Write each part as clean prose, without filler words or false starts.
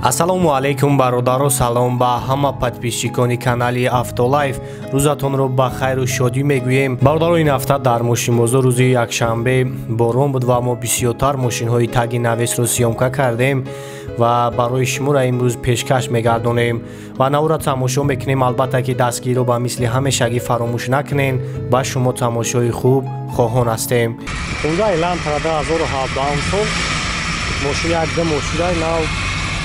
Ассалому алайкум бародаро, салом ба ҳама подписчикони канали Автолайф. Рӯзатонро ба хайру шодӣ мегӯем. Бародаро, ин ҳафта дар мошинбозор рӯзи якшанбе борон буд ва мо бисёртар мошинҳои таги навесро съёмка кардем ва барои шуморо имрӯз пешкаш мегардонем ва навора тамошо мекунем. Албатта ки дастгириро ба мисли ҳамешагӣ фаромӯш накунем. Ба шумо тамошои хуб хоҳон ҳастем. Хундаи Лантра 2017 сол мошин як ду мошинаи нав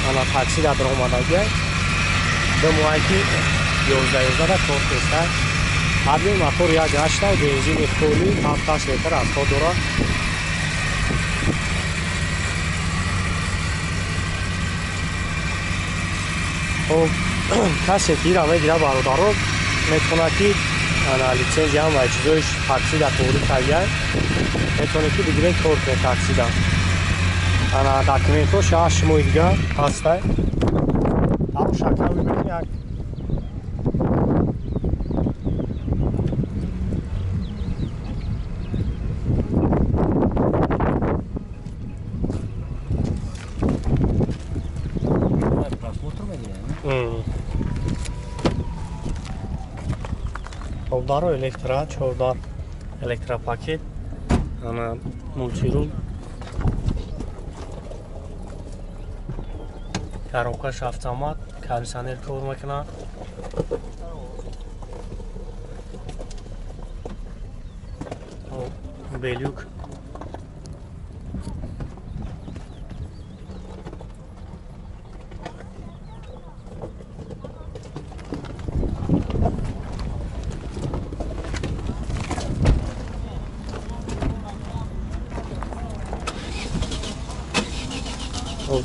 ана такси дар омадагия ду моҳе ки 11-11 кор кеста. Ҳабли мотор 1.8 бензини холи 7 литр расход дорад. Хоб, касе ки ира мегира бародаро метавонад ки ана литсензия ва чизои такси дар торик кардия метавонед ки бигиред кор кунед таксида. Ана документҳо 6 моҳи дига ҳастай. Таро шакал мебинем як даро электро 14 электропакет, ана мултирул, коробкаш автомат, кондиционер кор мекунад. Белюк.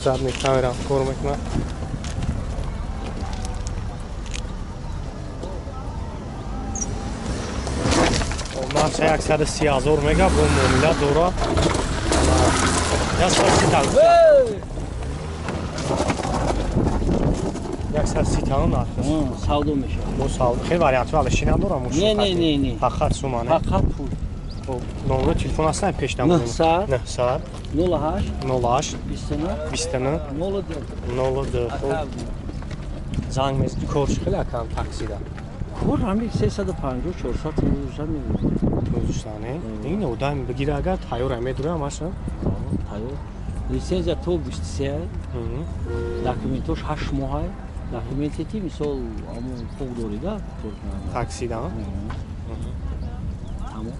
Задний камера кор мекунад. Нархи 130 000 мега бо муомила дорад. 130 тан нарх. Савдо мешавад. Бо савдо. Хеле вариантҳо алиши надорам. Не, не, не, не. Фақат сума, не? Фақат пул. Номери телефон ҳастан пеш намудем. 900 900 08 08 29 29 02 02. Хуб, занг мезанӣ. Кор чӣ хеле акам таксида? Кор ҳамин 350 400 рӯза мегирад. Рӯза не? Ин одам бигира агар тайёр медурам аша? Тайёр. Лицензия то 23, документош 8 моҳ. Документе ки мисол ҳамон ҳуқуқ дорида таксида. Тамом.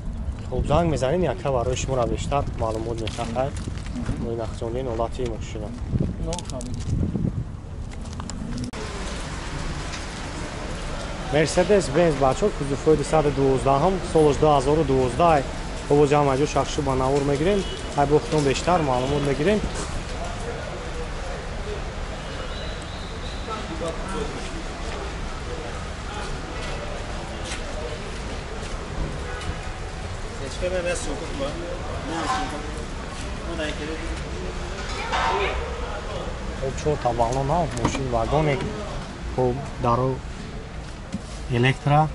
Хуб, занг мезанем яка барои шуморо бештар маълумот мехоҳад. Нақшондии ҳолати мошина. Мерседес Бенз бачо кузовҳои 212 солаш 2012. Хуб, ҷамъ аҷо шахшу ба навор мегирем. Ай бо худтон бештар маълумот мегирем. Хуб, чор табақлон ҳа мошин вагоне. Хуб, даро электро,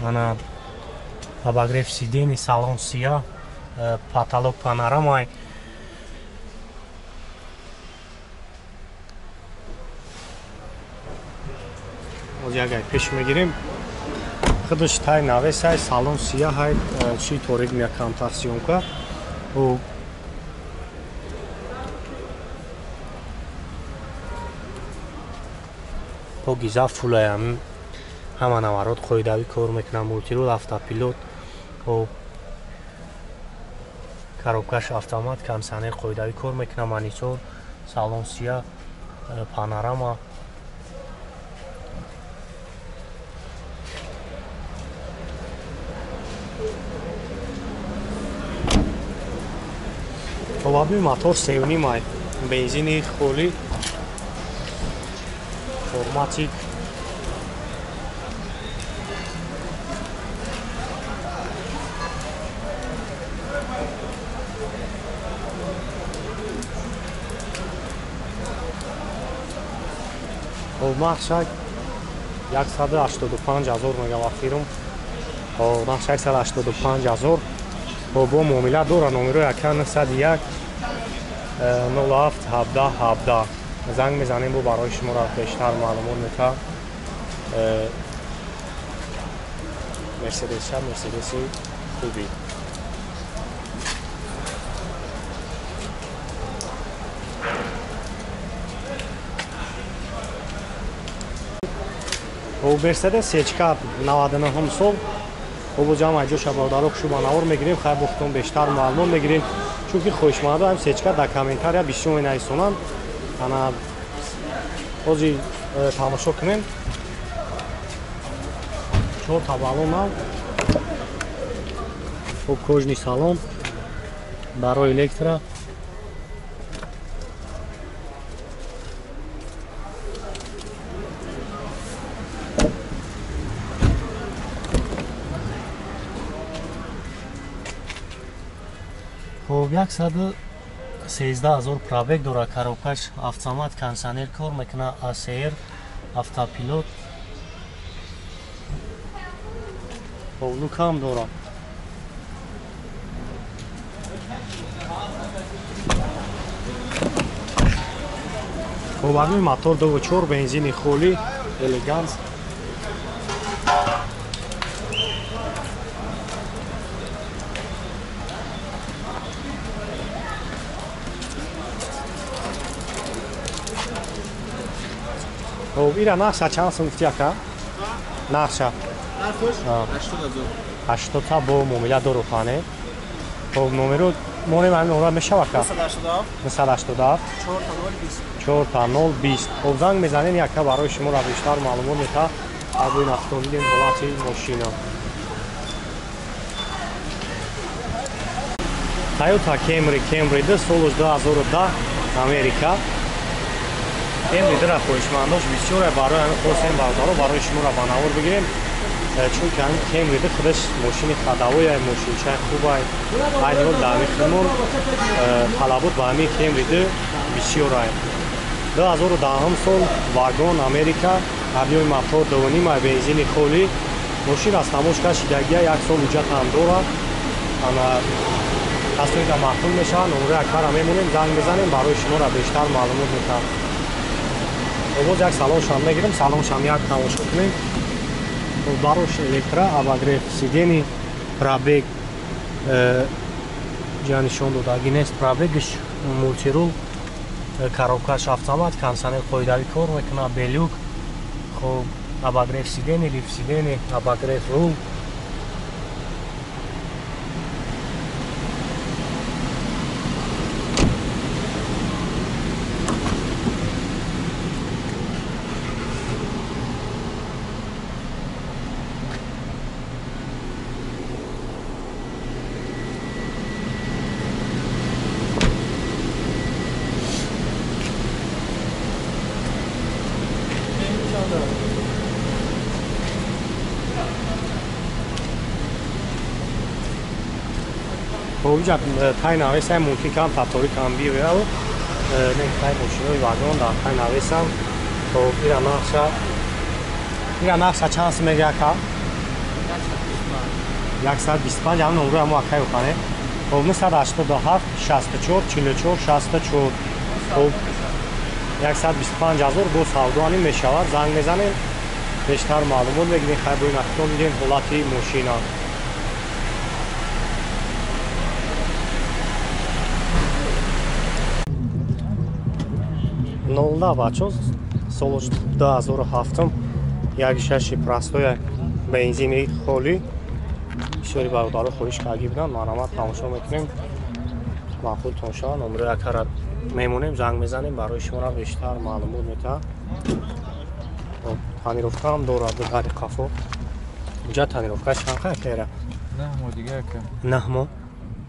ана обогрев сидений, салон сия, потолок панорамай. Оз як пеш мегирем. Худаш тай навесай, салон сия ҳай, чи торик мея камтар съёмка. Гиза фулаям ҳама наварот қоидавӣ кор мекунам. Мултирул, автопилот, коробкаш автомат, кондиционер қоидавӣ кор мекунам, монитор, салон сия, панорама. Обаби мотор 3.5, бензини холи, форматик. Нархша 185 000 мегаваттирум. Нархша 185 000 бо муомила дора. Номеро 901 07 17 17. Занг мезанем бо барои шуморо бештар маълумот мета. Мерседес ша, Мерседеси хуби. Мерседес Сечка 99 сол. Обо ҷамъ айҷоша бародаро хушу ба навор мегирем, хайр бохтон бештар маълумот мегирем, чунки хоҳишмандо ҳам Сечка дар комментария бисёр менависонанд. Ана ҳозир тамошо кунем. 4 та баллон, хуб кожный салон барои электро. Хуб 113,000 пробег дорад, коробкаш автомат, кондиционер кор мекунад, АСР, автопилот. Хуб лук ҳам дорад. Хуб ҳамин мотор 2.4 бензини холӣ, элеганс. Хуб ира нақша чанд сум гуфти ака? Нақша 80 та бо муомила дору хане. Хуб номеру монем ҳамин ора мешава ака? 987 4 0 20. Хуб занг мезанем яка барои шуморо бештар маълумот мета. Або ин автомобили ҳолати мошина. Toyota Camry, Camry 2 солш 2010 Америка. Camry 2-ра хоҳишмандош бисёре, барои ҳамин хостем бародаро барои шуморо ба навор бигирем, чунки ҳамин Camry 2 худаш мошини ходовой, мошинчаи хубай. Айни ҳол дар ҳамин хидмон талабот ба ҳамин Camry 2 бисёрай. 2010 сол, вагон, Америка, объёми мотор 2.5, бензини холӣ. Мошин аз тамошка шидагия, як сол ҳуҷҷат ҳам дорад. Ана касое ки маъқул мешаванд, номерои акара мемонем, занг мезанем, барои шуморо бештар маълумот метаҳам. Боз як салоншам мегирем, салоншам як тамошо кунем. Барош электро, обогрев сидений, пробег ҷа нишон додагӣ нест пробегш, мультирул, коробкаш автомат, кондиционер қоидавӣ кор мекунад, бе люк. Хуб обогрев сидений, лифт сидений, обогрев рул. Хуб ҷа тай навесам, мумкин кам таторӣ кам биёяд, не тай мошинои вагон дар тай навесам. Хуб ира нақша чанд сум мега ака? 125. Ҳамин номрои ҳамо акай ухане. Хуб 987 64 44 64. Хуб 125,000 бо савдоани мешавад. Занг мезанем, бештар маълумот мегирем. Хайр бо ин ахтон дидем ҳолати мошина. Нолда бачо, солош 2007, як шаши простой, бензини холӣ. Бисёри бародаро хоҳиш карда буданд, марҳамат тамошо мекунем. Маъқултон шавад, номерои акара мемонем, занг мезанем, барои шуморо бештар маълумот метаҳад. Тонировка ҳам дорад дари қафо. Инҷа тонировка чанд қай хера? 9 моҳ дига ака. 9 моҳ.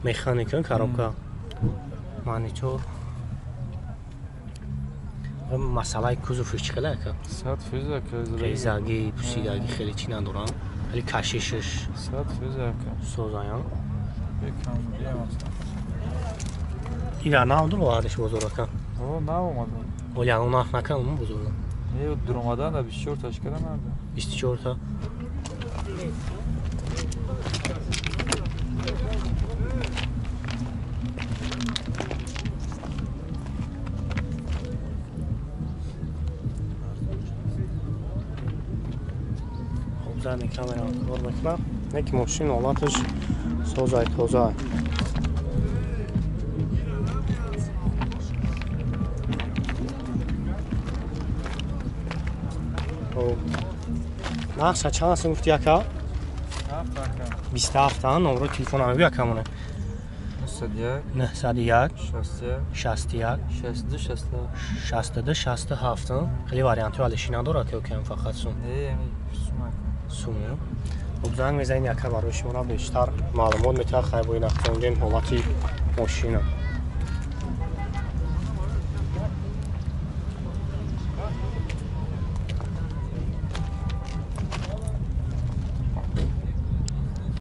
Механика, коробка, монитор. Масъалаи кузовш чӣ хеле ака? 100% ака. Резагӣ, пусидагӣ хеле чӣ надорам, вале кашишаш 100% ака. Созаян. Ира нав дуровардиш бозор ака? О, нав омадам. Оли ано нарх накардам бозорда? Не, дуромадан да 24 таш кардам. 24 та. Задний камера кор мекунад. Не ки мошин ҳолаташ созай, тоза. Нақша чанд аст гуфти ака? 27, номро телефон ҳам бигӯ акамоне. 901 61 62 62 67. Хеле вариантҳои алиши надорад ки окам фақат сум? Сум. Хуб, занг мезанед, яка барои шуморо бештар маълумот метавад. Хай, бо ин автомобил ҳолати мошина.